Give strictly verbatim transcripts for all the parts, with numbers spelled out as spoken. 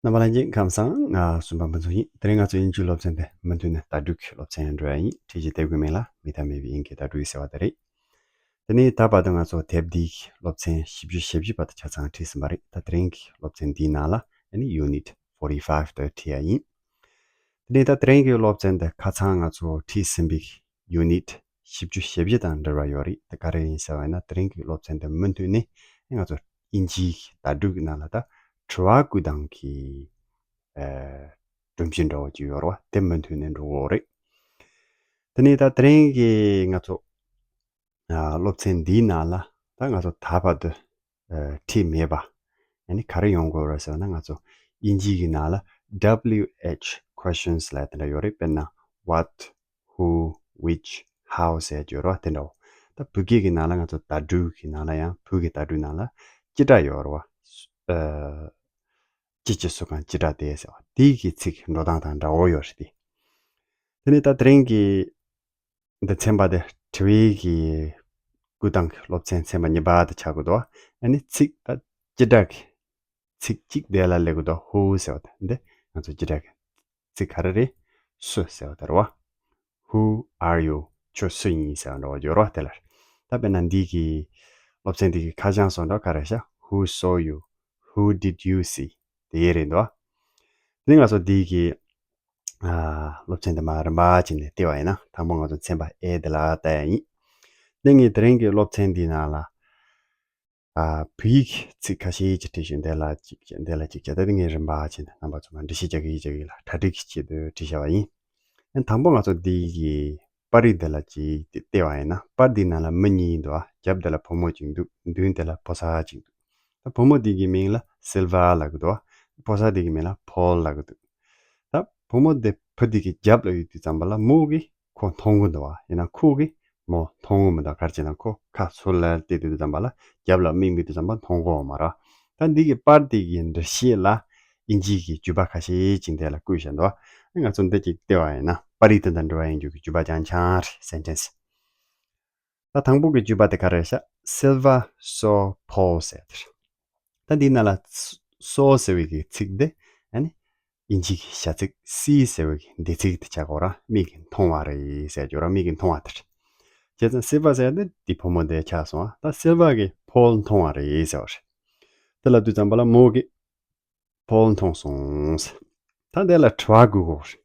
རྣམ་པ་ལྷན་རྒྱས་ཁམས་བཟང་། ང་སུམ་པ་ཕུན་ཚོགས་ཡིན། དེ་རིང་ང་ཚོ་དབྱིན་ཇིའི་སློབ་ཚན་དེ་མུ་མཐུད་ནས་བརྡ་སྤྲོད་ཀྱི་སློབ་ཚན་ཡང་འགྲོ་ཡ་ཡིན། ཁྲིད་ཀྱི་དེབ་ཀྱི་མིང་ལ་མི་མཐའ་མེད་པའི་དབྱིན་སྐད་བརྡ་སྤྲོད་ཟེར་བ་དེ་རེད། དེ་ནས་ད་བར་དུ་ང་ཚོ་དེབ་འདིའི་སློབ་ཚན་བཞི་བཅུ་ཞེ་བཞི་བར་དུ་ཆ་ཚང་ཁྲིད་ཟིན་པ་རེད། ད་དེ་རིང་གི་སློབ་ཚན་འདིའི་ནང་ལ་ཨ་ནི་Unit forty five དེ་ཁྲིད་ཡ་ཡིན། དེ་ནས་ད་དེ་རིང་གི་སློབ་ཚན་འདི་ཁ་ཚང་ང་ཚོ་ཁྲིད་ཟིན་པའི་Unit བཞི་བཅུ་ཞེ་བཞི་དང་འབྲེལ་བ་ཡོད་རེད། དེ་ག་རེ་ཡིན་ཟེར་བ་ཡིན་ན། དེ་རིང་གི་སློབ་ཚན་འདི་མུ་མཐུད་ནས་ང་ཚོ་དབྱིན་ཇིའི་བརྡ་སྤྲོད་ཀྱི་ནང་ལ་ད་དྲི་བ་བཀོད་སྟངས་ཀྱི་ཨ་སྒྲོམ་གཞི་འདྲ་བོ་ཅིག་ཡོད་རེད་བ། དེ་མུ་མཐུད་ནས་འགྲོ་གི་ཡོད་རེད། དེ་ནས་ད་དེ་རིང་གི་ང་ཚོ་ཨ་སློབ་ཚན་འདིའི་ནང་ལ་ད་ང་ཚོ་ད་བར་དུ་ཨ་ཁྲིད་མེད་པ་ཨ་ནི་ག་རེ་ཡོང་གི་ཡོད་རེད་ཟེར་ན། ང་ཚོ་དབྱིན་ཇི་གི་ནང་ལ་W H questions ལབ་དེ་འདྲ་ཡོད་རེད། དཔེར་ན་What, Who, Which, How ཟེར་ཡ་ཡོད་རེད་བ། དེ་འདྲ་བོ། ད་བོད་སྐད་ཀྱི་ནང་ལ་ང་ཚོ་བརྡ་སྤྲོད་ཀྱི་ནང་ལ་ཡང་བོད་ཀྱི་བརྡ་སྤྲོད་ནང་ལ་སྤྱི་སྒྲ་ཡོད་རེད་བ། ཨ་ཅི་ཅི་སུ་གང་སྤྱི་སྒྲ་དེ་ཟེར་བ་དེ་གི་ཚིག་འགྲོ་སྟངས་དང་འདྲ་བོ་ཡོད་རེད་དེ། དེ་ནས་ད་དེ་རིང་གི་འདི་ཚན་པ་དེ་དྲི་བའི་གི་བཀོད་སྟངས་ཀྱི་སློབ་ཚན་ཚན་པ་གཉིས་པ་དེ་ཆགས་ཀྱི་འདུག་ཨ་ནི་ཚིག་ད་སྤྱི་སྒྲ་གི་ཚིག་གཅིག་དེ་ལ་སླེབས་ཀྱི་འདུག Who ཟེར་བ་དེ་འདི་ང་ཚོ་སྤྱི་སྒྲ་གི་ཚིག་ག་རེ་རེད། སུ་ཟེར་བ་དེ་རེད་བ། Who are you? ཁྱོད་སུ་ཡིན་ཟེར་བ་འདྲ་བོ་ཡོད་རེད་བ། དེ་ལ་ད་དཔེར་ན་འདི་གི་སློབ་ཚན་འདི་གི་ཁ་བྱང་སོགས་འདྲ་ག་རེ་ཤག Who saw you? Who did you see? དེ་ཡས་རེད་འདུག་བ། དེ་ང་ཚོ་འདི་གི་ཨ་སློབ་ཚན་དེ་མར་རིམ་པ་བྱས་ནས་བལྟས་པ་ཡིན་ན། དང་པོ་ང་ཚོ་ཚན་པ་A དེ་ལ་ལྟ་ཡ་ཡིན། དེ་ངས་དེ་རིང་གི་སློབ་ཚན་འདིའི་ནང་ལ་ཨ་བོད་ཡིག་ཚིག་ཁ་ཤས་ཅིག་བྲིས་ཤིང་། དེ་ལ་གཅིག་བྱས། དེ་ལ་གཅིག་བྱས། ད་དེ་ངས་རིམ་པ་བྱས་ནས་རྣམ་པ་ཚོ་ལ་འགྲེལ་བཤད་རྒྱག་གི་ཡིན། རྒྱག་གི་ཡིན་ལ། གྲ་སྒྲིག་གི་ཆེད་དུ་བྲིས་བཞག་པ་ཡིན། ཨ་དང་པོ་ང་ཚོ་འདི་གི་པར་རིས་འདི་ལ་ཅིག་བལྟས་པ་ཡིན་ན། པར་འདིའི་ནང་ལ་མི་གཉིས་འདུག་ཨ། རྒྱབ་འདི་ལ་བུ་མོ་གཅིག་འདུག་མདུན་འདི་ལ་ཕོ་གསར་གཅིག་འདུག་ད་བུ་མོ་འདི་གི་མིང་ལ་སིལ་ཝ་ལབ་ཀྱི་འདུག་ཨ། ཕོ་གསར་འདི་གི་མིང་ལ་ཕོལ་ལབ་ཀྱི་འདུག་ད་བུ་མོ་འདི་བུ་འདི་གི་རྒྱབ་ལ་ཡོད་དུས་ཙམ་པ་ལ་མོ་གིས་ཁོ་མཐོང་གི་འདུག་བ། ཡིན་ན་ཁོ་གིས་མོ་མཐོང་གི་མི་འདུག་ག་རེ་བྱས་ན་ཁོ་ཁ་ཚུར་ལ་བལྟས་དུས་ཙམ་པ་ལ་རྒྱབ་ལ་མིག་དམིགས་དུས་ཙམ་པ་མཐོང་གི་ཡོད་མ་རེད། ད་འདི་གི་པར་འདི་གི་འགྲེལ་བཤད་ལ་དབྱིན་ཇི་གི་བརྗོད་པ་ཁ་ཤས་ཅིག་འདི་ལ་བཀོད་བཞག་འདུག་ང་ཚོ་འདི་ཅིག་བལྟས་པ་ཡིན་ན། པར་རིས་དེ་དང་འབྲེལ་བ་ཡོད་རྒྱུ་གི་བརྗོད་པ་རྐྱང་རྐྱང་རེད། སེན་ཊེན་སི། ད་དང་པོ་གི་བརྗོད་པ་དེ་ག་རེ་རེད་ཤག Silva saw Paul ཟེར་དེ་རེད། ད་འདིའི་ནང་ལ་saw ཟེར་བའི་གི་ཚིག་འདི་ཨ་ནི་དབྱིན་ཇི་གི་བྱ་ཚིག་see ཟེར་བའི་གི་འདས་ཚིག་དེ་ཆགས་ཀྱི་ཡོད་རེད། མིག་གིས་མཐོང་བ་རེད་ཟེར་རྒྱུ་རེད། མིག་གིས་མཐོང་བ་དེ་རེད། བྱས་ཙང་སིལ་ཝ་ཟེར་ཡ་དེ་འདི་བུ་མོ་དེ་ཆགས་སོང་ཨ། ད་སིལ་ཝ་གིས་ཕོལ་མཐོང་བ་རེད་ཟེར་བ་རེད། དེ་ལབ་དུས་ཙམ་པ་ལ་མོ་གིས་ཕོལ་མཐོང་སོང་ཟེར། ད་འདི་ལ་དྲི་བ་བཀོད་དགོས་རེད།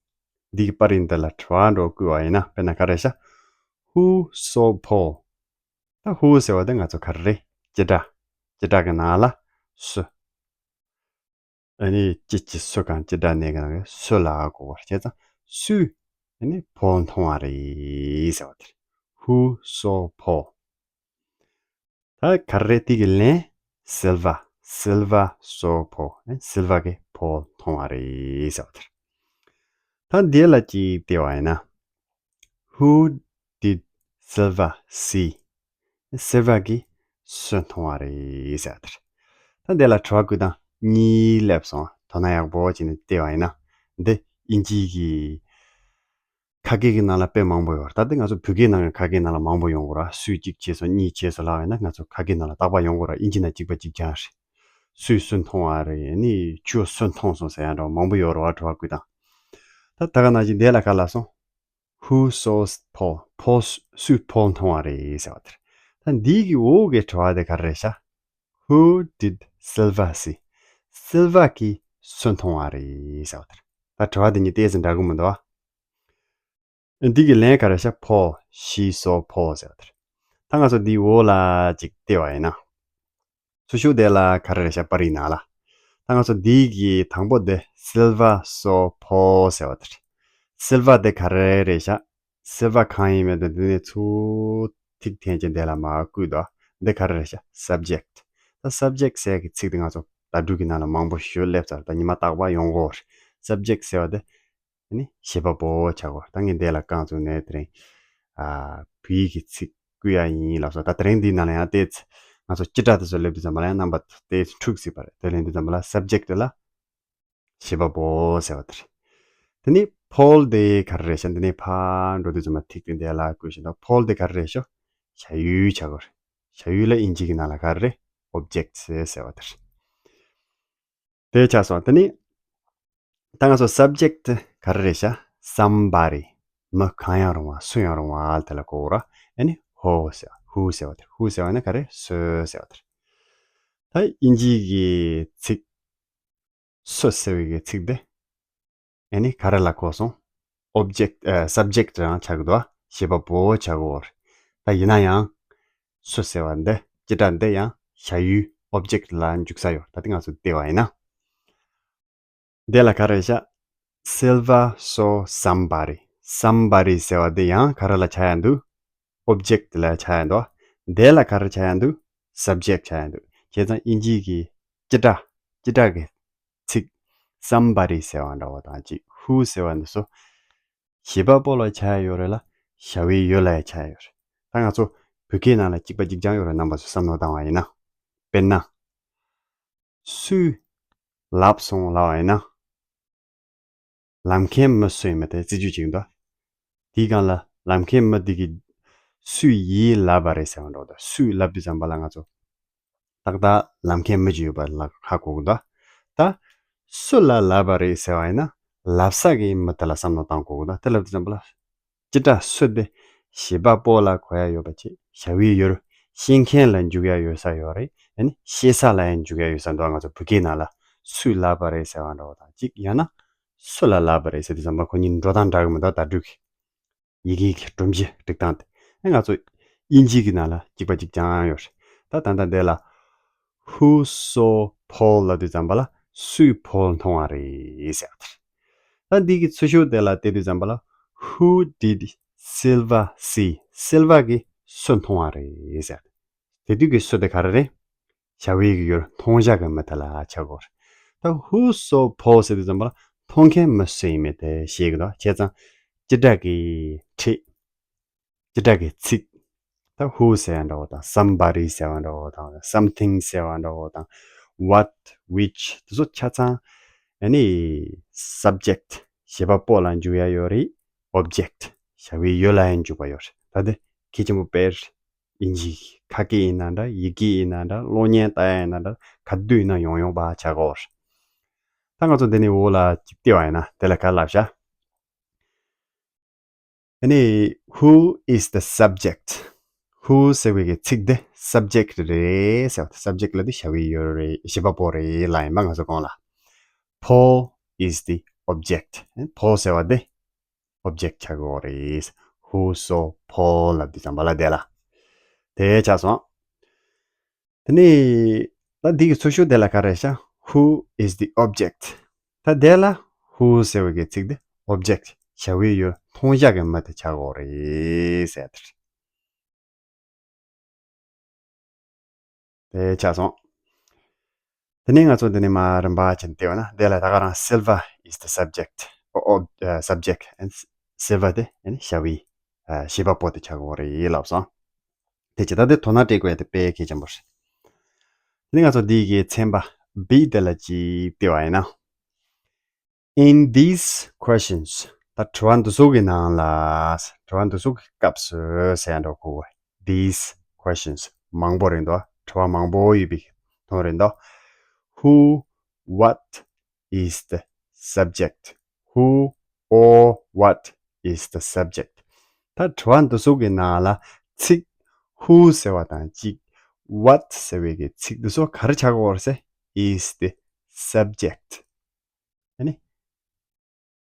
འདི་གི་པར་རིས་འདི་ལ་དྲི་བ་འདྲ་བོ་བཀོད་པ་ཡིན་ན། དཔེར་ན་ག་རེ་ཤག Who saw Paul? ད་who ཟེར་བ་དེ་ང་ཚོ་ག་རེ་རེད། སྤྱི་སྒྲ། སྤྱི་སྒྲ་གི་ནང་ལ་སུ། ཨ་ནི་ཅི་ཅི་སུ་གང་སྤྱི་སྒྲ་གནས་གི་ནང་གི་སུ་ལ་གོ་བ། བྱས་ཙང་སུས་ཨ་ནི་ཕོལ་མཐོང་བ་རེད་ཟེར་བ་དེ་རེད། Who saw Paul? ད་ག་རེ་རེད། དེ་གི་ལན་སིལ་ཝ། Silva saw Paul. ཨ་སིལ་ཝ་གིས་ཕོལ་མཐོང་བ་རེད་ཟེར་བ་དེ་རེད། ད་འདི་ལ་ཅིག་བལྟས་པ་ཡིན་ན། Who did Silva see? སིལ་ཝ་གིས་སུ་མཐོང་བ་རེད་ཟེར་བ་དེ་རེད། ད་འདི་ལ་དྲི་བ་བཀོད་སྟངས་གཉིས་སླེབས་སོང་། དོ་སྣང་ཡག་པོ་བྱས་ནས་བལྟས་པ་ཡིན་ན། འདི་དབྱིན་ཇི་གི་ཁ་སྐད་ཀྱི་ནང་ལ་དཔེ་མང་པོ་ཡོད་རེད། ད་འདི་ང་ཚོ་བོད་སྐད་ནང་གི་ཁ་སྐད་ནང་ལ་མང་པོ་ཡོང་གི་རེད། སུས་གཅིག་བྱས་སོང་གཉིས་བྱས་སོང་ལབ་ཡིན་ན། ང་ཚོ་ཁ་སྐད་ནང་ལ་རྟག་པར་ཡོང་གི་རེད། དབྱིན་ཇི་ནང་གཅིག་པ་གཅིག་རྐྱང་རེད། སུས་སུ་མཐོང་བ་རེད། ཨ་ནི་ཁྱོད་སུ་མཐོང་སོང་ཟེར་ཡ་འདྲ་བོ་མང་པོ་ཡོད་རེད་བ། དྲི་བ་བཀོད་སྟངས། ད་ད་ག་ནང་བཞིན་འདི་ལ་ག་ལབ་སོང་། Who saw Paul? ཕོལ། སུས་ཕོལ་མཐོང་བ་རེད་ཟེར་བ་དེ་རེད། ད་འདི་གི་འོག་གི་དྲི་བ་དེ་ག་རེ་རེད་ཤག Who did Silva see? སིལ་ཝ་གིས་སུ་མཐོང་བ་རེད་ཟེར་བ་དེ་རེད། ད་དྲི་བ་དེ་གཉིས་ཏོག་ཙམ་འདྲ་གི་མི་འདུག་ཨ། འདི་གི་ལན་ག་རེ་རེད་ཤག Paul, she saw Paul ཟེར་བ་དེ་རེད། ད་ང་ཚོ་འདིའི་འོག་ལ་ཅིག་བལྟས་པ་ཡིན་ན། ཚུར་ཤོག་དེ་ལ་ག་རེ་རེད་ཤག་པར་རིས་ནང་ལ། ད་ང་ཚོ་འདི་གི་དང་པོ་དེ་Silva saw Paul ཟེར་བ་དེ་རེད། སིལ་ཝ་དེ་ག་རེ་རེད་ཤག་སིལ་ཝ་གང་ཡིན་མིན་དེ་འདི་ནས་ཚུར་ཐིག་འཐེན་གྱིན་དེ་ལ་མར་བཀོད་དོ། འདི་ག་རེ་རེད་ཤག subject། ད་subject ཟེར་གྱི་ཚིག་དེ་ང་ཚོ་བརྡ་སྤྲོད་ཀྱི་ནང་ལ་མང་པོ་ཞིག་སླེབས་ཚར། ད་ཉི་མ་རྟག་པར་ཡོང་གི་ཡོད་རེད། subject ཟེར་བ་དེ་ཨ་ནི་བྱེད་པ་པོ་ཆགས་ཀྱི་ཡོད་རེད། ད་ངས་འདི་ལ་རྐང་བཙུགས་ནས་དེ་རིང་ཨ་བོད་ཡིག་གི་ཚིག་བཀོད་ཡ་ཡིན་ལབ་སོང་། ད་དེ་རིང་འདིའི་ནང་ལ་ཡང་ཏོག་ཙམ་ང་ཚོ་སྤྱི་སྒྲ་དེ་ཚོ་སླེབས་དུས་ཙམ་པ་ལ་ཡང་རྣམ་པ་ཏོག་ཙམ་འཁྲུག་སྲིད་པ་རེད། དེ་ལབ་དུས་ཙམ་པ་ལ་subject ལ་བྱེད་པ་པོ་ཟེར་བ་དེ་རེད། དེ་ནས་Paul དེ་ག་རེ་རེད་ཤག་འདི་ནས་ཕར་འགྲོ་དུས་ཙམ་པ་ཐིག་དེ་འདི་ལ་བཀོད་བཞག་འདུག Paul དེ་ག་རེ་རེད་ཤག་བྱ་ཡུལ་ཆགས་ཀྱི་རེད། བྱ་ཡུལ་ལ་དབྱིན་ཇི་གི་ནང་ལ་ག་རེ་རེད། object ཟེར་བ་དེ་རེད། དེ་ཆགས་སོང་། དེ་ནས་ ད་ང་ཚོ་subject ག་རེ་རེད་ཤག somebody མི་གང་ཡང་རུང་བ་སུ་ཡང་རུང་བ་དེ་ལ་གོ་ར། ཨ་ནི་who ཟེར་who ཟེར་བ་དེ་རེད། who ཟེར་བ་ནི་ག་རེ་སུ་ཟེར་བ་དེ་རེད། ད་དབྱིན་ཇིའི་གི་ཚིག་སུ་ཟེར་བའི་གི་ཚིག་དེ་ཨ་ནི་ག་རེ་ལ་གོ་སོང་། object ཨ་subject རང་ཆགས་ཀྱི་འདུག་བྱེད་པ་པོ་ཆགས་ཀྱི་ཡོད་རེད། ད་ཡིན་ན་ཡང་སུ་ཟེར་བ་འདི་སྤྱི་སྒྲ་འདི་ཡང་བྱ་ཡུལ་object ལ་འཇུག་ས་ཡོད། ད་དེ་ང་ཚོ་བལྟས་པ་ཡིན་ན། འདི་ལ་ག་རེ་བྱ། Silver saw somebody. Somebody ཟེར་བ་འདི་ཡང་ག་རེ་ལ་ཆགས་ཡ་འདུག object ལ་ཆགས་ཡ་འདུག་འདི་ལ་ག་རེ་ཆགས་ཡ་འདུག subject ཆགས་ཡ་འདུག་བྱས་ཙང་དབྱིན་ཇིའི་གི་སྤྱི་སྒྲ་སྤྱི་སྒྲ་གི་ཚིག somebody ཟེར་བ་འདྲ་བོ་དང་གཅིག who ཟེར་བ་འདི་ཚོ་བྱེད་པ་པོ་ལ་ཆགས་ཡ་ཡོད་རེད་ལ། བྱ་བའི་ཡུལ་ལ་ཡང་ཆགས་ཡ་ཡོད་རེད། ད་ང་ཚོ་བོད་སྐད་ནང་ལ་གཅིག་པ་གཅིག་རྐྱང་ཡོད་རེད། རྣམ་པ་ཚོ་བསམ་བློ་བཏང་བ་ཡིན་ན། དཔེར་ན། སུས་ལབ་སོང་ལབ་པ་ཡིན་ན། ལབ་མཁན་མི་སུ་ཡིན་མིན་དེ་རྩིས་རྒྱུ་ཅིག་འདུག་དེའི་སྒང་ལ་ལབ་མཁན་མི་དེ་གིས་སུས་ཡིས་ལབ་པ་རེད་ཟེར་བ་འདྲ་བོ་དང་། སུས་ལབ་དུས་ཙམ་པ་ལ་ང་ཚོ་ཏག་ཏག་ལབ་མཁན་མི་ཅིག་ཡོད་པ་ལ་ཧ་གོ་གི་འདུག་ད་སུ་ལ་ལབ་པ་རེད་ཟེར་བ་ཡིན་ན་ལབ་ས་གི་མི་དེ་ལ་བསམ་བློ་བཏང་དགོས་གི་འདུག་དེ་ལབ་དུས་ཙམ་པ་ལ་སྤྱི་སྒྲ་སུ་དེ་བྱེད་པ་པོ་ལ་གོ་ཡ་ཡོད་པ་བྱས། བྱ་བའི་ཡུལ་ཤེས་མཁན་ལ་འཇུག་ཡ་ཡོད་ས་ཡོད་རེད། ཡང་ན་ཤེས་ས་ལ་ཡང་འཇུག་ཡ་ཡོད་ས་འདུག་ང་ཚོ་བོད་སྐད་ནང་ལ་སུས་ལབ་པ་རེད་ཟེར་བ་འདྲ་བོ་དང་གཅིག་ཡང་ན་སུ་ལ་ལབ་པ་རེད་ཟེར་དུས་ཙམ་པ་ཁོ་གཉིས་འགྲོ་སྟངས་འདྲ་གི་མི་འདུག་བརྡ་སྤྲོད་ཀྱི་ཡི་གེ་གི་སྒྲོམ་གཞི་སྒྲིག་སྟངས་དེ། ཨ་ང་ཚོ་དབྱིན་ཇི་གི་ནང་ལ་གཅིག་པ་གཅིག་རྐྱང་ཡོད་རེད། ད་ད་ལྟ་འདི་ལ་Who saw Paul ལབ་དུས་ཙམ་པ་ལ་སུས་ཕོལ་མཐོང་བ་རེད་ཟེར་བ་དེ་རེད། ད་འདི་གི་ཚུར་ཤོག་དེ་ལ་བལྟས་དུས་ཙམ་པ་ལ་Who did Silver see? སིལ་ཝ་གིས་སུ་མཐོང་བ་རེད་ཟེར། དེ་དུས་ཀྱི་སུ་དེ་ག་རེ་རེད། བྱ་བའི་གི་ཡུལ་མཐོང་བྱ་གི་མི་དེ་ལ་ཆགས་ཀྱི་ཡོད་རེད། ད་Who saw Paul ཟེར་དུས་ཙམ་པ་ལ་མཐོང་མཁན་མི་སུ་ཡིན་མིན་དེ་ཤེས་ཀྱི་འདུག་བྱས་ཙང་སྤྱི་སྒྲ་གི་ཕྲད། སྤྱི་སྒྲ་གི་ཚིག་ད་Who ཟེར་ཡ་འདྲ་བོ་དང་། Somebody ཟེར་བ་འདྲ་བོ་དང་། Something ཟེར་བ་འདྲ་བོ་དང་། What, which དེ་ཚོ་ཆ་ཚང་ཨ་ནི་subject བྱེད་པ་པོ་ལ་འཇུག་ཡ་ཡོད་རེད། Object བྱ་བའི་ཡུལ་ལ་ཡང་འཇུག་པ་ཡོད་རེད། ད་དེ་གལ་ཆེན་པོ་དཔེར་དབྱིན་ཇི་ཁ་སྐད་ཡིན་ན་འདྲ། ཡི་གེ་ཡིན་ན་འདྲ། གློག་བརྙན་ལྟ་ཡ་ཡིན་ན་འདྲ། ག་དུས་ཡིན་ན་ཡོང་ཡོང་པ་ཆགས་ཀྱི་ཡོད་རེད། ད་ང་ཚོ་འདི་ནས་འོག་ལ་ཅིག་བལྟས་པ་ཡིན་ན་དེ་ལ་ག་རེ་ལབ་ཤག་ཨ་ནི། Who is the subject? Who ཟེར་བའི་གི་ཚིག་འདི་subject རེད་ཟེར་བ་དེ། subject ལབ་དུས་བྱ་བའི་ཡུལ་རེད། བྱེད་པ་པོ་རེད་ལབ་ཡིན་པ་ང་ཚོ་གོང་ལ། Paul is the object. Paul ཟེར་བ་འདི་object ཆགས་ཀྱི་ཡོད་རེད། Who saw Paul ལབ་དུས་ཙམ་པ་ལ་དེ་ལ་དེ་ཆགས་སོང་། དེ་ནས་ད་འདི་གི་ཚུར་ཤོག་དེ་ལ་ག་རེ་ཤག Who is the object? ད་དེ་ལ་Who ཟེར་བའི་གི་ཚིག་དེ་object བྱ་བའི་ཡུལ་མཐོང་བྱ་གི་མི་དེ་ཆགས་ཀྱི་ཡོད་རེད་ཟེར་དེ་རེད། དེ་ཆགས་སོང་། དེ་ནས་ང་ཚོ་འདི་ནས་མར་རིམ་པ་བྱས་ནས་བལྟས་པ་ན་དེ་ལ་ད་ག་རང་སིལ་ཝ་is the subject. ཨོ་ཨོ་subject and སིལ་ཝ་དེ་ཨ་ནི་བྱ་བའི་བྱེད་པ་པོ་དེ་ཆགས་ཀྱི་ཡོད་རེད་ལབ་སོང་། དེ་ཅི་ད་དེ་དོ་སྣང་སྤྲད་དགོས་ཡ་དེ་དཔེ་གལ་ཆེན་པོ་རེད། དེ་ནས་ང་ཚོ་འདི་གི་ཚན་པ་B དེ་ལ་ཅིག་བལྟས་པ་ཡིན་ན། In these questions ད་དྲི་བ་འདི་ཚོ་གི་ནང་ལ། དྲི་བ་འདི་ཚོ་གི་སྐབས་སུ་ཟེར་ཡ་འདྲ་གོ་བ། These questions མང་པོ་རེད་འདུག་དྲི་བ་མང་པོ་ཡོད་པའི་དོན་རེད་འདུག Who, what is the subject? Who or what is the subject? ད་དྲི་བ་འདི་ཚོ་གི་ནང་ལ་ཚིག་Who ཟེར་བ་དང་གཅིག What ཟེར་བའི་གི་ཚིག་འདི་ཚོ་ག་རེ་ཆགས་ཀྱི་ཡོད་རེད་ཟེར། Is the subject. ཨ་ནི།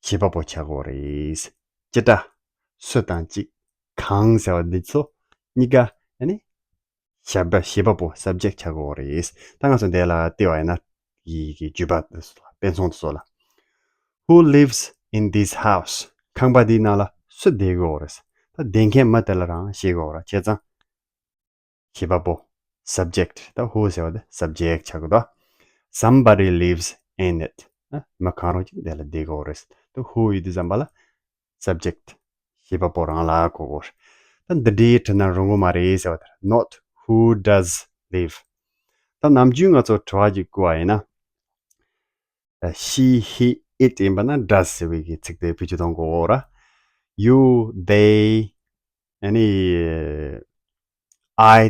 བྱེད་པ་པོ་ཆགས་ཀྱི་ཡོད་རེད། སྤྱི་སྒྲ་སུ་དང་གཅིག་གང་ཟེར་བ་འདི་ཚོ་གཉིས་ཀ་ཨ་ནི། བྱ་བ་བྱེད་པ་པོ་subject ཆགས་ཀྱི་ཡོད་རེད། ད་ང་ཚོ་འདི་ལ་བལྟས་པ་ཡིན་ན་ཡི་གེ་བརྗོད་པ་དེ་ཚོ་ལ། དཔེ་མཚོན་དེ་ཚོ་ལ། Who lives in this house? ཁང་པ་འདིའི་ནང་ལ་སུ་བསྡད་ཀྱི་ཡོད་རེད། ད་བསྡད་མཁན་མི་དེ་ལ་རང་བཤད་ཀྱི་ཡོད་རེད། བྱས་ཙང་བྱེད་པ་པོ་subject། ད་Who ཟེར་བ་དེ་subject ཆགས་ཀྱི་འདུག Somebody lives in it. ཨ། མི་གང་རུང་ཅིག་དེ་ལ་བསྡད་ཀྱི་ཡོད་རེད། ད་Who ཡོད་དུས་ཙམ་པ་ལ་subject བྱེད་པ་པོ་རང་ལ་གོ་དགོས་རེད། ད་འདི་འདྲའི་དྲི་ན་རུང་གི་མ་རེད་ཟེར་བ་དེ་རེད། Not who does live. ད་ནམ་རྒྱུན་ང་ཚོ་དྲི་བ་ཅིག་བསྐུར་བ་ཡིན་ན། ཨ། she, he, it ཡིན་པ་ན་does ཟེར་བའི་གི་ཚིག་དེ་བེད་སྤྱོད་གཏོང་དགོས་རེད། you, they, ཨ་ནི་I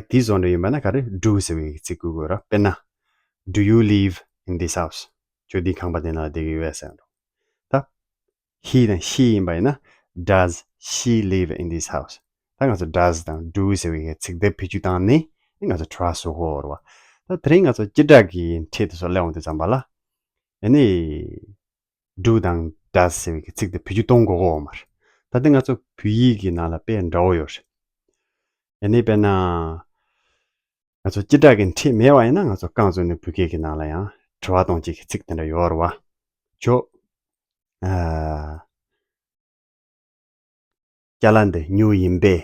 དེ་ཚོ་འདྲ་ཡིན་པ་ན་ག་རེ་do ཟེར་བའི་གི་ཚིག་བསྐུར་དགོས་རེད། དཔེར་ན། Do you live in this house? ཁྱོད་འདི་ཁང་པ་དེ་ནང་ལ་བསྡད་ཀྱི་ཡོད་ཟེར་འགྲོ། he དང་she ཡིན་པ་ཡིན་ན། Does she live in this house? ད་ང་ཚོ་does དང་do ཟེར་བའི་ཚིག་འདི་བེད་སྤྱོད་བཏང་ནས་ང་ཚོ་དྲི་བ་བཟོ་དགོས་རེད་བ། ད་དེ་རིང་ང་ཚོ་སྤྱི་སྒྲ་གི་ཕྲད་དེ་ཚོ་སླེབས་འོང་དུས་ཙམ་པ་ལ། ཨ་ནི་do དང་does ཟེར་བའི་ཚིག་དེ་བེད་སྤྱོད་གཏོང་དགོས་ཀྱི་ཡོད་མ་རེད། ད་ལྟ་ང་ཚོ་བོད་ཡིག་གི་ནང་ལ་དཔེ་འདྲ་བོ་ཡོད་རེད། ཨ་ནི་དཔེར་ན། ང་ཚོ་སྤྱི་སྒྲ་གི་ཕྲད་མེད་པ་ཡིན་ན་ང་ཚོ་རྐང་བཙུགས་ནས་བོད་སྐད་ཀྱི་ནང་ལ་ཡང་དྲི་བ་གཏོང་བྱེད་ཀྱི་ཚིག་དེ་འདྲ་ཡོད་རེད་བ། ཁྱོད། ཨ། ཅ་ལག་འདི་ཉོས་ཡིན་པས།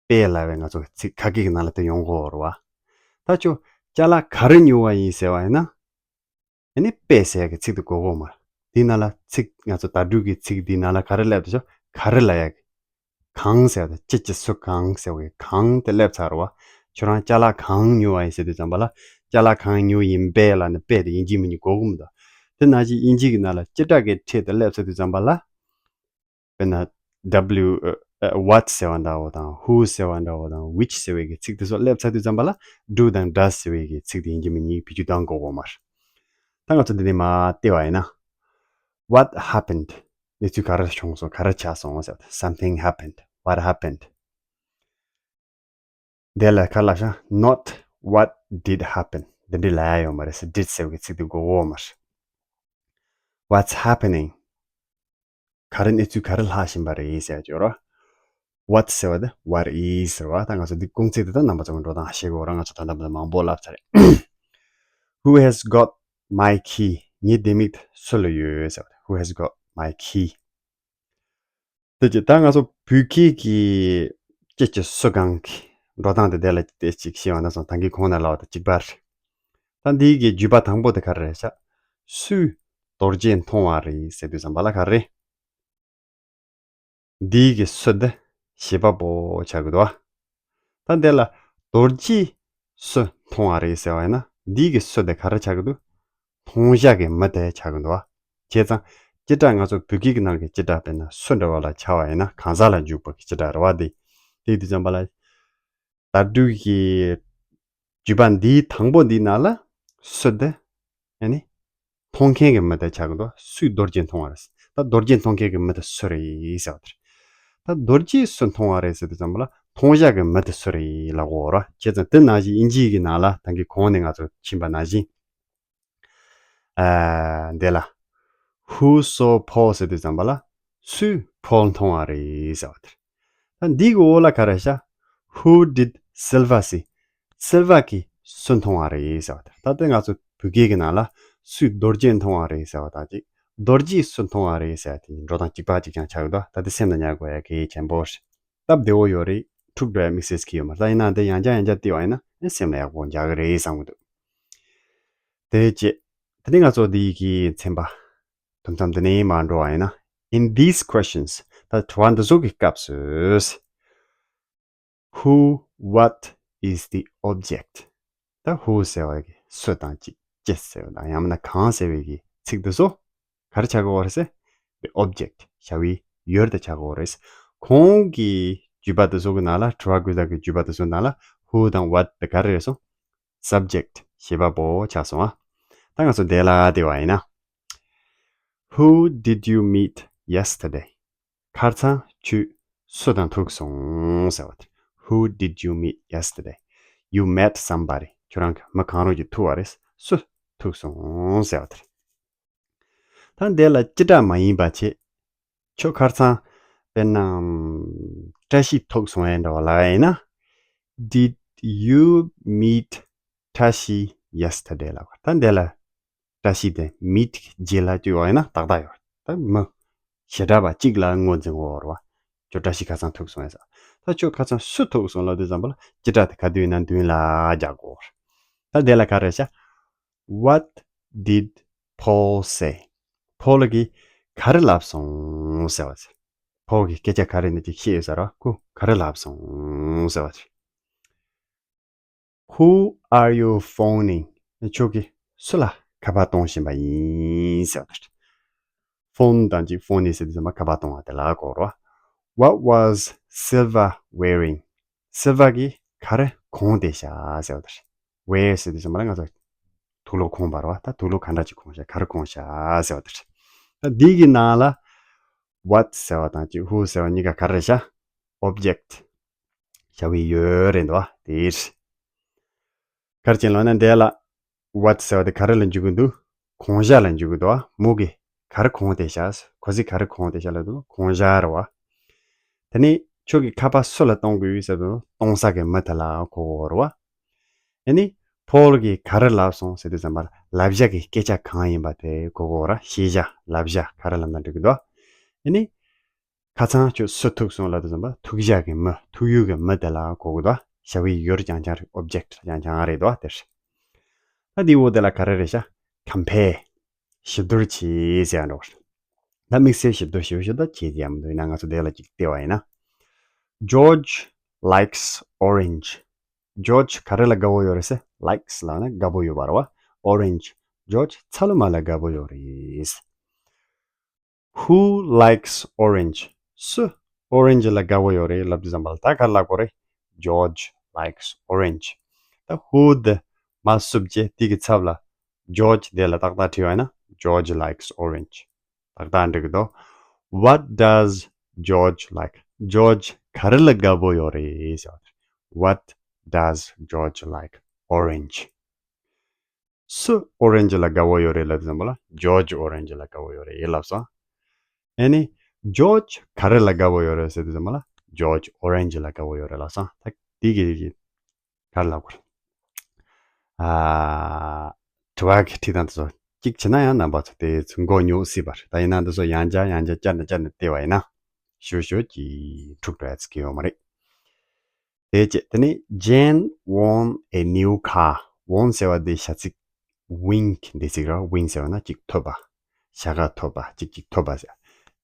པས་ལབ་པའི་ང་ཚོ་ཚིག་ཁ་སྐད་ཀྱི་ནང་ལ་དེ་ཡོང་གི་ཡོད་རེད་བ། ད་ཁྱོད་ཅ་ལག་ག་རེ་ཉོས་པ་ཡིན་ཟེར་བ་ཡིན་ན། ཨ་ནི་པས་ཟེར་ཡག་གི་ཚིག་དེ་དགོས་ཀྱི་ཡོད་མ་རེད། དེའི་ནང་ལ་ཚིག་ང་ཚོ་བརྡ་སྤྲོད་ཀྱི་ཚིག་དེའི་ནང་ལ་ག་རེ་སླེབས་འདུག་ཤག་ག་རེ་ལབ་ཡག་གི། གང་ཟེར་བ་དང་ཅི་ཅི་སུ་གང་ཟེར་བའི་གང་དེ་སླེབས་ཚར་བ། ཁྱོད་རང་ཅ་ལག་གང་ཉོས་པ་ཡིན་ཟེར་དུས་ཙམ་པ་ལ། ཅ་ལག་གང་ཉོས་ཡིན་པས་ལབ་ནས་པས་དེ་ཡིན་གཅིག་མིན་གཅིག་དགོས་ཀྱི་མི་འདུག་དེ་ནང་བཞིན་དབྱིན་ཇི་གི་ནང་ལ་སྤྱི་སྒྲ་གི་ཕྲད་དེ་སླེབས་ཚར་དུས་ཙམ་པ་ལ། དཔེར་ན། W ཨ། ཨ། what ཟེར་བ་འདྲ་བོ་དང་who ཟེར་བ་འདྲ་བོ་དང་which ཟེར་བའི་གི་ཚིག་དེ་ཚོ་སླེབས་ཚར་དུས་ཙམ་པ་ལ། do དང་does ཟེར་བའི་གི་ཚིག་དེ་ཡིན་གཅིག་མིན་གཅིག་བེད་སྤྱོད་གཏང་དགོས་ཀྱི་ཡོད་མ་རེད། ད་ང་ཚོ་འདི་ནས་མར་བལྟས་པ་ཡིན་ན། What happened? གནས་ཚུལ་ག་རེ་བྱུང་སོང་། ག་རེ་ཆགས་སོང་ཟེར་བ་དེ། Something happened. What happened? དེ་ལ་ག་རེ་ལབ་ཤག Not what did happen. འདི་འདྲ་ལབ་ཡག་ཡོད་མ་རེད་ཟེར། did ཟེར་བའི་ཚིག་དེ་དགོས་ཀྱི་ཡོད་མ་རེད། What's happening? ག་རེ་གནས་ཚུལ་ག་རེ་ལྷག་བཞིན་པ་རེད་ཟེར་ཡག་ཡོད་རེད། What ཟེར་བ་དེ་what is ཟེར་བ། ད་ང་ཚོ་འདི་ཀུང་ཚིག་དེ་དག་རྣམ་པ་ཚོ་གི་འགྲོ་སྟངས་ཤེས་དགོས་རེད། ང་ཚོ་ད་ལྟ་བར་དུ་མང་པོ་ལབ་ཚར་རེད། Who has got my key? ངའི་ལྡེ་མིག་དེ་སུ་ལ་ཡོད་ཟེར་བ་དེ། Who has got my key? དེ་ཅི། ད་ང་ཚོ་བོད་སྐད་ཀྱི་ཅི་ཅི་སུ་གང་གི་འགྲོ་སྟངས་དེ་དེ་ལ་དེ་ཅིག་ཤེས་པ་ན་སོང་། ད་གིན་གོང་ན་ལབ་པ་དང་གཅིག་པ་རེད། ད་འདིའི་གི་བརྗོད་པ་དང་པོ་དེ་ག་རེ་རེད་ཤག་སུས་རྡོ་རྗེ་མཐོང་བ་རེད་ཟེར་དུས་ཙམ་པ་ལ་ག་རེ། འདིའི་གི་སུ་དེ་བྱེད་པ་པོ་ཆགས་ཀྱི་འདུག་བ། ད་འདི་ལ་རྡོ་རྗེས་སུ་མཐོང་བ་རེད་ཟེར་བ་ཡིན་ན། འདིའི་གི་སུ་དེ་ག་རེ་ཆགས་ཀྱི་འདུག་མཐོང་བཞག་གི་མི་དེ་ཆགས་ཀྱི་འདུག་བ། བྱས་ཙང་སྤྱི་སྒྲ་ང་ཚོ་བོད་སྐད་ཀྱི་ནང་གི་སྤྱི་སྒྲ་དཔེར་ན་སུ་འདྲ་བ་ལ་བྱ་བ་ཡིན་ན་གང་ཟག་ལ་འཇུག་པ་གི་སྤྱི་སྒྲ་རེད་བ། དེ་དེ་དུས་ཙམ་པ་ལ། བརྡ་སྤྲོད་ཀྱི་བརྗོད་པ་འདིའི་དང་པོ་འདིའི་ནང་ལ་སུ་དེ། ཨ་ནི། མཐོང་མཁན་གྱི་མི་དེ་ཆགས་ཀྱི་འདུག་སུས་རྡོ་རྗེ་མཐོང་བ་རེད། ད་རྡོ་རྗེ་མཐོང་མཁན་གྱི་མི་དེ་སུ་རེད་ཟེར་བ་དེ་རེད། ད་རྡོ་རྗེས་སུ་མཐོང་བ་རེད་ཟེར་དུས་ཙམ་པ་ལ་མཐོང་བཞག་གི་མི་དེ་སུ་རེད་ལབ་དགོས་རེད། བྱས་ཙང་དེ་ནང་བཞིན་དབྱིན་ཇིའི་གི་ནང་ལ་ད་གིན་གོང་ནས་ང་ཚོ་ཕྱིན་པ་ནང་བཞིན། ཨ། འདི་ལ། Who saw Paul ཟེར་དུས་ཙམ་པ་ལ། སུས་ཕོལ་མཐོང་བ་རེད་ཟེར་བ་དེ་རེད། ད་འདི་གི་འོག་ལ་ག་རེ་ཤག Who did Silva see? སིལ་ཝ་གིས་སུ་མཐོང་བ་རེད་ཟེར་བ་དེ་རེད། ད་ལྟ་ང་ཚོ་བོད་སྐད་ཀྱི་ནང་ལ་སུས་རྡོ་རྗེ་མཐོང་བ་རེད་ཟེར་བ་དང་གཅིག་རྡོ་རྗེས་སུ་མཐོང་བ་རེད་ཟེར་བ་དེ་འགྲོ་སྟངས་གཅིག་པ་གཅིག་རྐྱང་ཆགས་ཀྱི་འདུག་ད་དེ་སེམས་ལ་ཉར་དགོས་ཡག་གལ་ཆེན་པོ་རེད། སྟབས་བདེ་བོ་ཡོད་རེད། འཁྲུག་འགྲོ་ཡག་དམིགས་བསལ་གྱི་ཡོད་མ་རེད། ད་ཡིན་ནའང་དེ་ཡང་བསྐྱར་ཡང་བསྐྱར་བལྟས་པ་ཡིན་ན་ཨེ་སེམས་ལ་ཡག་པོ་འཇགས་ཀྱི་རེད་བསམ་གྱི་འདུག་དེ་རྗེས། དེ་ནས་ང་ཚོ་འདི་ཡི་གི་ཚན་པ་དུམ་མཚམས་འདི་ནས་མར་འགྲོ་བ་ཡིན་ན། In these questions, ད་དྲི་བ་འདི་ཚོ་གི་སྐབས་སུ། Who, what is the object? ད་who ཟེར་བ་གི་སུ་དང་ཅི། ཅི་ཟེར་བ་དང་ཡང་མིན་ན་གང་ཟེར་བའི་གི་ཚིག་འདི་ཚོ་ག་རེ་ཆགས་ཀྱི་ཡོད་རེད་ཟེར། The object བྱ་བའི་ཡུལ་དེ་ཆགས་ཀྱི་ཡོད་རེད། གོང་གི་བརྗོད་པ་འདི་ཚོ་གི་ནང་ལ། དྲི་བ་དགོས་དག་གི་བརྗོད་པ་འདི་ཚོ་ནང་ལ་who དང་what དེ་ག་རེ་རེད་སོང་། Subject བྱེད་པ་པོ་ཆགས་སོང་ཨ། ད་ང་ཚོ་འདི་ལ་བལྟས་པ་ཡིན་ན། Who did you meet yesterday? ཁ་སང་ཁྱོད་སུ་དང་ཐུག་སོང་ཟེར་བ་དེ། Who did you meet yesterday? You met somebody. ཁྱོད་རང་གིས་མི་གང་རུང་ཅིག་ཐུག་པ་རེད། སུ་ཐུག་སོང་ཟེར་བ་དེ་རེད། ད་འདི་ལ་སྤྱི་སྒྲ་མ་ཡིན་པ་བྱས། ཁྱོད་ཁ་སང་དཔེར་ན་བཀྲ་ཤིས་ཐུག་སོང་ངས་འདྲ་བ་ལབ་ཡ་ཡིན་ན། Did you meet Tashi yesterday? ལབ་པ། ད་འདི་ལ་བཀྲ་ཤིས་དེ་meet རྗེས་ལ་བཅུག་པ་ཡིན་ན་ཏག་ཏག་ཡོད། ད་མི་བྱེ་བྲག་པ་གཅིག་ལ་ངོས་འཛིན་དགོས་རེད་བ། ཁྱོད་བཀྲ་ཤིས་ཁ་སང་ཐུག་སོང་ངས་ཟེར། ད་ཁྱོད་ཁ་སང་སུ་ཐུག་སོང་ལབ་དུས་ཙམ་པ་ལ་སྤྱི་སྒྲ་དེ་ག་དུས་ཡིན་ན་མདུན་ལ་རྒྱག་དགོས་རེད། ད་འདི་ལ་ག་རེ་བྱ། What did Paul say? ཕོལ་གྱིས་ག་རེ་ལབ་སོང་ཟེར་བ་ཟེར། ཕོལ་གྱིས་སྐད་ཆ་ག་རེ་ནས་ཅིག་བཤད་ཡོད་ཟེར་བ། ཁོས་ག་རེ་ལབ་སོང་ཟེར་བ་ཟེར། Who are you phoning? ཁྱོད་ཀྱིས་སུ་ལ་ཁ་པར་གཏོང་བཞིན་པ་ཡིན་ཟེར་བ་ཟེར། Phone དང་གཅིག phoning ཟེར་དུས་ཙམ་པ་ཁ་པར་གཏོང་བ་དེ་ལ་གོ་རེད་བ། What was Silva wearing? སིལ་ཝ་གིས་ག་རེ་གོན་བསྡད་ཤག་ཟེར་བ་དེ་རེད། Wear ཟེར་དུས་ཙམ་པ་ལ་ང་ཚོ་དུག་ལོག་གོན་པ་རེད་བ། ད་དུག་ལོག་ག་འདྲ་ཅིག་གོན་ཤག་ག་རེ་གོན་ཤག་ཟེར་བ་དེ་རེད། ད་འདི་གི་ནང་ལ་what ཟེར་བ་དང་གཅིག who ཟེར་བ་གཉིས་ཀ་ག་རེ་རེད་ཤག object བྱ་བའི་ཡུལ་རེད་འདུག་བ། དེ་རེད། ག་རེ་བྱས་ལབ་ན་འདི་ལ་what ཟེར་བ་དེ་ག་རེ་ལ་འཇུག་གི་འདུག་གང་ཟག་ལ་འཇུག་གི་འདུག་བ། མོ་གིས་ག་རེ་གང་བལྟས་ཤག་ག་ཟིག་ག་རེ་གང་བལྟས་ཤག་ལབ་དུས་གང་ཟག་རེད་བ། དེ་ནས་ཁྱོད་ཀྱིས་ཁ་པར་སུ་ལ་གཏོང་གི་ཡོད་ཟེར་དུས་གཏོང་ས་གི་མི་དེ་ལ་གོ་དགོས་རེད་བ། ཨ་ནི་ཕོལ་གྱིས་ག་རེ་ལབ་སོང་ཟེར་དུས་ཙམ་པར་ལབ་བྱ་གི་སྐད་ཆ་གང་ཡིན་པ་དེ་གོ་དགོས་རེད། ཤེས་བྱ་ལབ་བྱ་ག་རེ་ལབ་ན་འགྲིག་གི་འདུག་ཨ་ནི་ཁ་སང་ཁྱོད་སུ་ཐུག་སོང་ལབ་དུས་ཙམ་པར་ཐུག་བྱ་གི་མི་ཐུག་ཡུལ་གྱི་མི་དེ་ལ་གོ་གི་འདུག་བྱ་བའི་ཡུལ་རྐྱང་རྐྱང་རེད། object རྐྱང་རྐྱང་རེད་འདུག་དེ་རེད། ད་འདི་འོག་དེ་ལ་ག་རེ་རེད་ཤག compare ཞིབ་བསྡུར་བྱེད་ཟེར་ཡ་འགྲོ་གི་རེད། ད་དམིགས་བསལ་ཞིབ་བསྡུར་ཞིབ་ཞིབ་ད་བྱེད་ཀྱི་ཡ་མི་འདུག་ཡིན་ན་ང་ཚོ་དེ་ལ་ཅིག་བལྟས་པ་ཡིན་ན། George likes orange. George ག་རེ་ལ་དགའ་བོ་ཡོད་རེད་ཟེར། likes ལབ་ན་དགའ་བོ་ཡོད་པ་རེད་བ། orange. George ཚ་ལུ་མ་ལ་དགའ་བོ་ཡོད་རེད། Who likes orange? སུ་orange ལ་དགའ་བོ་ཡོད་རེད་ལབ་དུས་ཙམ་པ་ལ་ད་ག་རེ་ལབ་དགོས་རེད། George likes orange. ད་who དེ་མར་བསུབས་རྗེས་དེ་གི་ཚབ་ལ་George དེ་ལ་ཏག་ཏག་བྲིས་པ་ཡིན་ན་George likes orange. ཏག་ཏག་འགྲིག་གི་འདུག What does George like? George ག་རེ་ལ་དགའ་བོ་ཡོད་རེད་ཟེར་བ་དེ་རེད། What does George like? Orange. སུ་orange ལ་དགའ་བོ་ཡོད་རེད་ལབ་དུས་ཙམ་པ་ལ་George orange ལ་དགའ་བོ་ཡོད་རེད་ལབ་སོང་། ཨ་ནི་George ག་རེ་ལ་དགའ་བོ་ཡོད་རེད་ཟེར་དུས་ཙམ་པ་ལ་George orange ལ་དགའ་བོ་ཡོད་རེད་ལབ་སོང་། ད་དེ་གི་གི་ག་རེ་ལབ་དགོས་རེད། ཨ། དྲི་བ་གི་ཁྲིད་སྟངས་དེ་ཚོ་གཅིག་བྱས་ན་ཡང་རྣམ་པ་ཚོ་དེ་ཚོ་མགོ་རྙོག་སྲིད་པ་རེད། ད་ཡིན་ན་འདི་ཚོ་ཡང་བསྐྱར་ཡང་བསྐྱར་བསྐྱར་ནས་བསྐྱར་ནས་བལྟས་པ་ཡིན་ན་ཞུ་ཞུ་གི་འཁྲུག་འགྲོ་ཡ་ཚིག་གི་ཡོད་མ་རེད། དེ་རྗེས་དེ་ནི་Jane won a new car. Won ཟེར་བ་འདི་བྱ་ཚིག win འདི་ཚིག་ར། win ཟེར་བ་ན་གཅིག་ཐོབ་པ། བྱ་དགའ་ཐོབ་པ། གཅིག་གཅིག་ཐོབ་པ་ཟེར།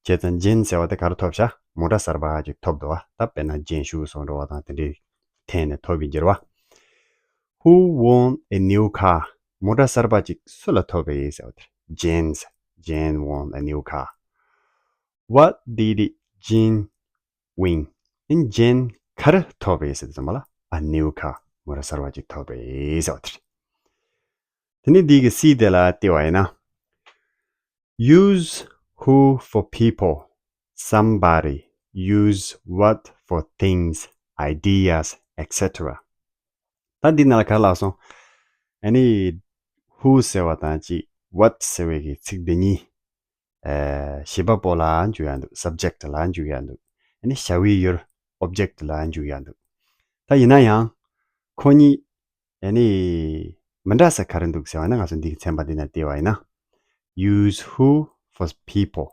བྱས་ཙང་Jane ཟེར་བ་དེ་ག་རེ་ཐོབ་ཤག་མོ་ཊ་གསར་པ་གཅིག་ཐོབ་འདུག་བ། ད་དཔེར་ན་Jane shoe སོགས་འགྲོ་བ་དང་དེ་འདྲའི་འཐེན་ནས་ཐོབ་པའི་འགྱུར་བ། Who won a new car? མོ་ཊ་གསར་པ་གཅིག་སུ་ལ་ཐོབ་པ་ཡིན་ཟེར་བ་དེ། Jane. Jane won a new car. What did Jane win? ཨིན། Jane ག་རེ་ཐོབ་པ་ཡིན་ཟེར་དུས་ཙམ་པ་ལ་a new car མོ་ཊ་གསར་པ་གཅིག་ཐོབ་པ་ཡིན་ཟེར་བ་དེ་རེད། དེ་ནས་འདི་གི་C དེ་ལ་བལྟས་པ་ཡིན་ན། Use who for people, somebody, use what for things, ideas, et cetera. ད་འདི་ནང་ལ་ག་རེ་ལབ་སོང་། ཨ་ནི་who ཟེར་བ་དང་གཅིག what ཟེར་བའི་གི་ཚིག་འདི་གཉིས། ཨ། བྱེད་པ་པོ་ལ་འཇུག་ཡ་འདུག subject ལ་འཇུག་ཡ་འདུག་ཨ་ནི་བྱ་བའི་ཡུལ་object ལ་འཇུག་ཡ་འདུག་ད་ཡིན་ན་ཡང་ཁོ་གཉིས་ཨ་ནི་མི་འདྲ་ས་ག་རེ་འདུག་ཟེར་བ་ན། ང་ཚོ་འདི་གི་ཚན་པ་འདི་ན་བལྟས་པ་ཡིན་ན། Use who for people.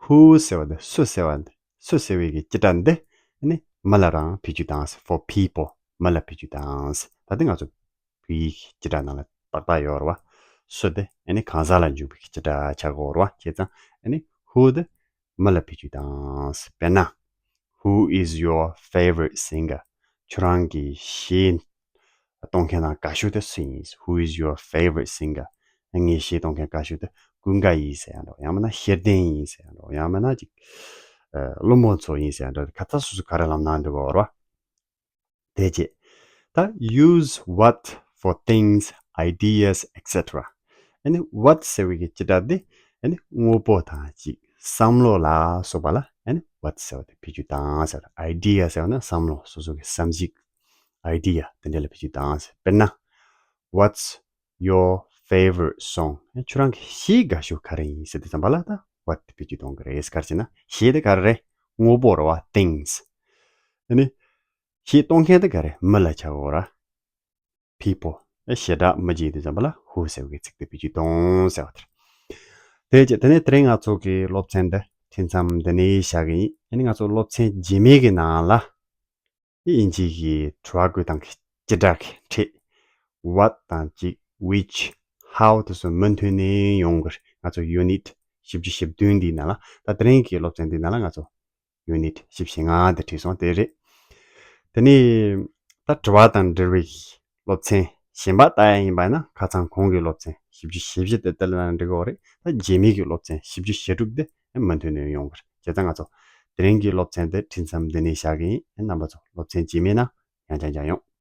Who ཟེར་བ་འདི་སུ་ཟེར་བ་འདི་སུ་ཟེར་བའི་གི་སྤྱི་སྒྲ་འདི་ཨ་ནི་མི་ལ་རང་བེད་སྤྱོད་བཏང་། for people མི་ལ་བེད་སྤྱོད་བཏང་། ད་ལྟ་ང་ཚོ་བོད་ཡིག་གི་སྤྱི་སྒྲ་ནང་ལ་ཏག་ཏག་ཡོད་རེད་བ། སུ་དེ་ཨ་ནི་གང་ཟག་ལ་འཇུག་པའི་སྤྱི་སྒྲ་ཆགས་ཀྱི་ཡོད་རེད་བ། བྱས་ཙང་ཨ་ནི་who དེ་མི་ལ་བེད་སྤྱོད་བཏང་། དཔེར་ན། Who is your favorite singer? ཁྱོད་རང་གི་གཞས་གཏོང་མཁན་ནང་དགའ་ཤོས་དེ་སུ་ཡིན། Who is your favorite singer? ངའི་གཞས་གཏོང་མཁན་དགའ་ཤོས་དེ་ཀུན་དགའ་ཡིན་ཟེར་ཡ་འདྲ་བོ། ཡང་མིན་ན་ཤེས་ལྡན་ཡིན་ཟེར་ཡ་འདྲ་བོ། ཡང་མིན་ན་ཅིག་ཨ། ཀླུ་མོ་མཚོ་ཡིན་ཟེར་ཡ་འདྲ་བོ། ཁ་ཚ་སོ་སོ་ག་རེ་ལབ་ན་འདོད་པ་རེད་བ། དེ་རྗེས། ད་use what for things, ideas, et cetera. ཨ་ནི་what ཟེར་བའི་གི་སྤྱི་སྒྲ་འདི་ཨ་ནི་དངོས་པོ་དང་གཅིག་བསམ་བློ་ལ་སོགས་པ་ལ་ཨ་ནི་what ཟེར་བ་དེ་བེད་སྤྱོད་བཏང་ཟེར། idea ཟེར་བ་ན་བསམ་བློ། སོ་སོ་གི་བསམ་གཞིག idea དེ་འདྲ་ལ་བེད་སྤྱོད་བཏང་ཟེར། དཔེར་ན། What's your favorite song? ཁྱོད་རང་གི་གཞས་དགའ་ཤོས་ག་རེ་ཡིན་ཟེར་དུས་ཙམ་པ་ལ་ད་what དེ་བེད་སྤྱོད་གཏོང་གི་རེད། ག་རེ་ཟེར་ན་གཞས་དེ་ག་རེ་རེད། དངོས་པོ་རེད་བ། things. ཨ་ནི་གཞས་གཏོང་མཁན་དེ་ག་རེ། མི་ལ་ཆགས་ཡོད་ར། people. ཨ། བྱེ་བྲག་མི་བྱེད་དུས་ཙམ་པ་ལ་who ཟེར་བའི་ཚིག་དེ་བེད་སྤྱོད་གཏོང་ཟེར་བ་དེ་རེད། དེ་རྗེས་དེ་ནས་དེ་རིང་ང་ཚོ་གི་སློབ་ཚན་འདི་ཁྲིད་མཚམས་འདི་ནས་བཞག་གི་ཡིན། ཨ་ནི་ང་ཚོ་སློབ་ཚན་རྗེས་མའི་གི་ནང་ལ། དབྱིན་ཇི་གི་དྲི་བ་བཀོད་སྟངས་ཀྱི་སྤྱི་སྒྲ་གི་ཕྲད། what དང་གཅིག which, how དེ་ཚོ་མུ་མཐུད་ནས་ཡོང་གི་རེད། ང་ཚོ་unit བཞི་བཅུ་ཞེ་བདུན་འདིའི་ནང་ལ། ད་དེ་རིང་གི་སློབ་ཚན་འདིའི་ནང་ལ་ང་ཚོ་unit བཞི་བཅུ་ཞེ་ལྔ་འདི་ཁྲིད་སོང་། དེ་རེད། དེ་ནས་ད་དྲི་བ་དང་འབྲེལ་བའི་སློབ་ཚན་གཞན་པ་ལྟ་ཡ་ཡིན་པ་ཡིན་ན། ཁ་སང་གོང་གི་སློབ་ཚན་བཞི་བཅུ་ཞེ་བཞི་དེ་ལྟ་ལ་འགྲིག་གི་རེད། ད་རྗེས་མའི་གི་སློབ་ཚན་བཞི་བཅུ་ཞེ་དྲུག་དེ་མུ་མཐུད་ནས་ཡོང་གི་རེད། བྱས་ཙང་ང་ཚོ་དེ་རིང་གི་སློབ་ཚན་དེ་ཁྲིད་མཚམས་འདི་ནས་བཞག་གི་ཡིན། རྣམ་པ་ཚོ་སློབ་ཚན་རྗེས་མའི་ནང་ཡང་བསྐྱར་མཇལ་ཡོང་།